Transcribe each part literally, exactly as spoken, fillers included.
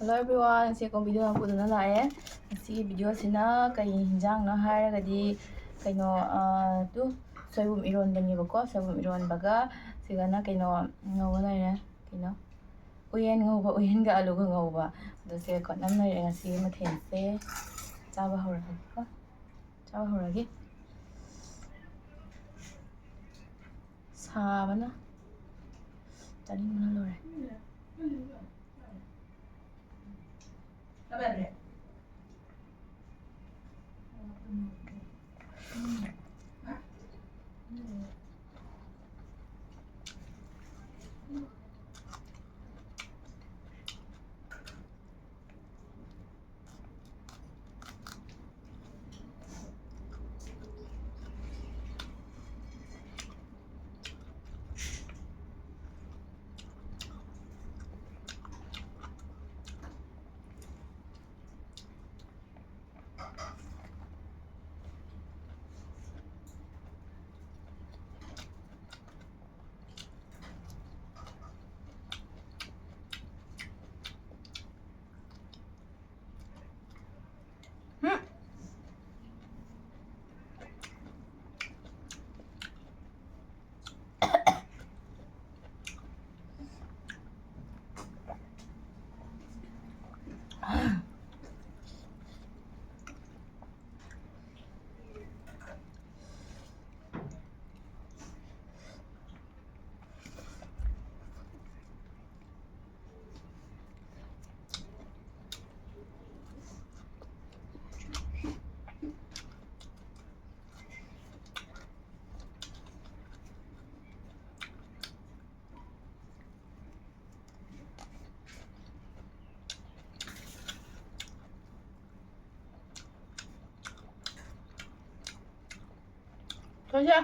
Hello everyone, ꯉꯁꯤ ꯑꯀꯣꯝ video ꯑꯃ ꯄꯨꯗꯨꯅ ꯂꯥꯛꯑꯦ꯫ ꯉꯁꯤꯒꯤ video ꯁꯤꯅ ꯀꯩ ꯍꯤꯟꯖꯥꯡꯅꯣ ꯍꯥꯏꯔꯒꯗꯤ, ꯀꯩꯅꯣ, ꯑ, ꯇꯨ, ꯁꯣꯏꯕꯨꯝ ꯏꯔꯣꯟꯕꯅꯦꯕꯀꯣ꯫ ꯁꯣꯏꯕꯨꯝ ꯏꯔꯣꯟꯕꯒ ꯁꯤꯒꯅ ꯀꯩꯅꯣ ꯉꯧꯕ ꯂꯩꯔꯦ, ꯀꯩꯅꯣ, ꯎꯌꯦꯟ ꯉꯧꯕ, ꯎꯌꯦꯟꯒ ꯑꯂꯨꯒ ꯉꯧꯕ꯫ ꯑꯗꯨ ꯁꯦ ꯈꯣꯠꯅꯝ ꯂꯩꯔꯦ ꯉꯁꯤꯒꯤ ꯃꯊꯦꯜꯁꯦ꯫ ꯆꯥꯕ ꯍꯧꯔꯒꯦꯀꯣ, ꯆꯥꯕ ꯍꯧꯔꯒꯦ꯫ ꯁꯥꯕꯅ ꯆꯥꯅꯤꯡꯕꯅ ꯂꯣꯏꯔꯦ꯫ ꯊꯣꯏꯁꯦ꯫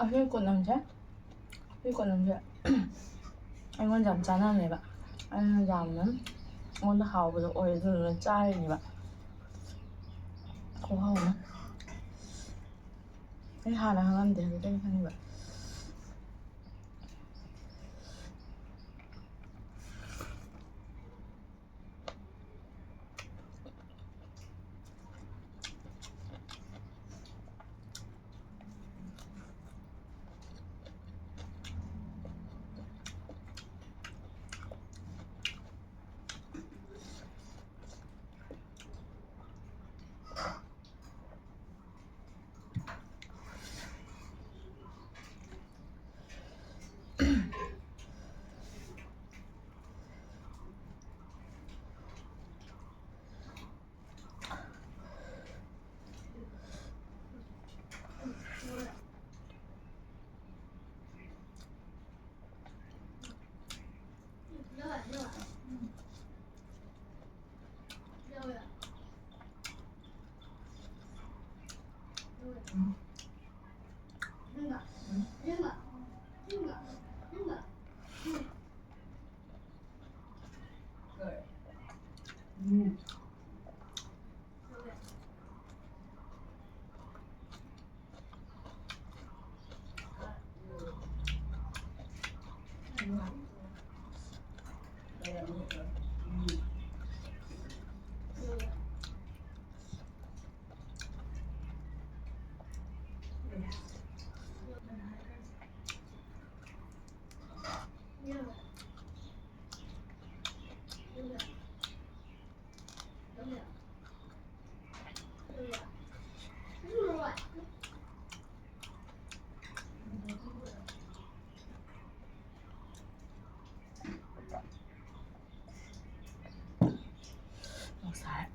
ꯑꯁꯤ ꯀꯣꯠꯅꯝꯁꯦ, ꯑꯁꯤ ꯀꯣꯠꯅꯝꯁꯦ ꯑꯩꯉꯣꯟꯗ ꯌꯥꯝ ꯆꯥꯟꯅꯕꯅꯦꯕ꯫ ꯑꯩꯅ ꯌꯥꯝꯅ ꯑꯩꯉꯣꯟꯗ ꯍꯥꯎꯕꯗꯣ ꯑꯣꯏ, ꯑꯗꯨꯗꯨꯅ ꯆꯥꯔꯤꯅꯦꯕ꯫ ꯈꯨꯍꯥꯎ ꯑꯃ꯫ ꯑꯩ ꯍꯥꯟꯅ ꯈꯪꯉꯝꯗꯦ, ꯍꯧꯖꯤꯛꯇ ꯈꯪꯉꯤꯕ꯫ ꯉꯁꯥꯏ꯫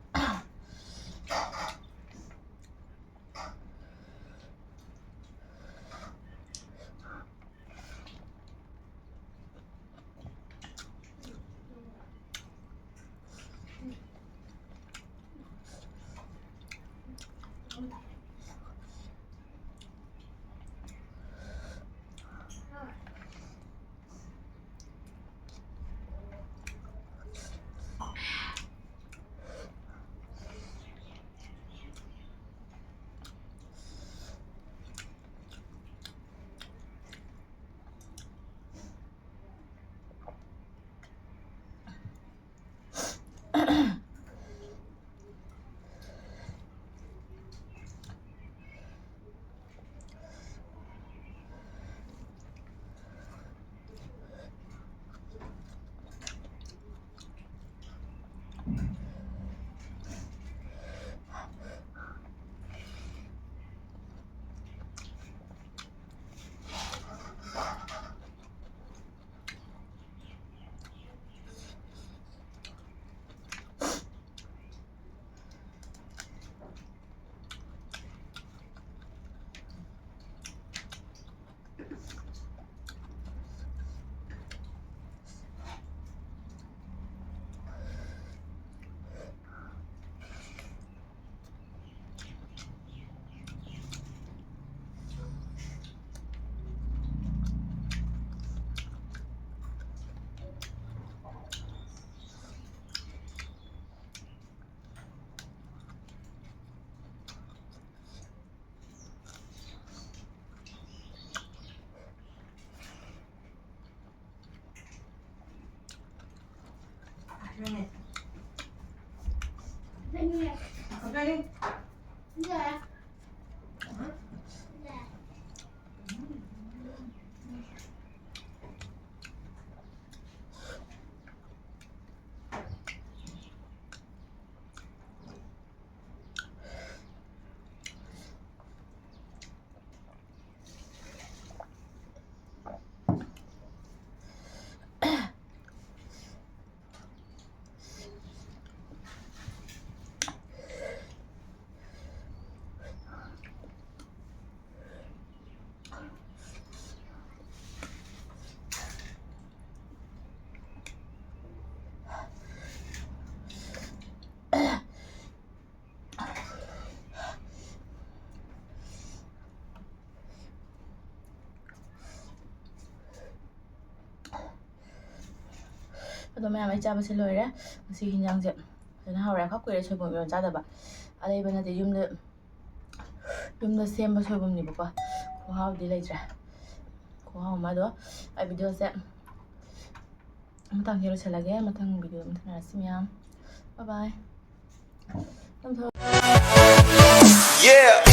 ꯑꯗꯣ ꯃꯌꯥꯝ, ꯑꯩ ꯆꯥꯕꯁꯦ ꯂꯣꯏꯔꯦ꯫ ꯉꯁꯤꯒꯤ ꯍꯤꯟꯖꯥꯡꯁꯦ ꯐꯖꯅ ꯍꯥꯎꯔꯦ꯫ ꯈꯔ ꯀꯨꯏꯔꯦ ꯁꯣꯏꯕꯨꯝ ꯏꯔꯣꯟ ꯆꯥꯗꯕ꯫ ꯑꯂꯩꯕ ꯅꯠꯇꯦ, ꯌꯨꯝꯗ, ꯌꯨꯝꯗ ꯁꯦꯝꯕ ꯁꯣꯏꯕꯨꯝꯅꯦꯕꯀꯣ꯫ ꯈꯨꯍꯥꯎꯗꯤ ꯂꯩꯇ꯭ꯔꯦ꯫ ꯈꯨꯍꯥꯎ ꯑꯃ꯫ ꯑꯗꯣ ꯑꯩ ꯚꯤꯗꯤꯑꯣꯁꯦ ꯃꯇꯥꯡꯁꯤꯗ ꯂꯣꯏꯁꯤꯜꯂꯒꯦ꯫ ꯃꯊꯪ ꯚꯤꯗꯤꯑꯣ ꯑꯃ ꯊꯦꯡꯅꯔꯁꯤ ꯃꯌꯥꯝ꯫ Bye bye. Yeah.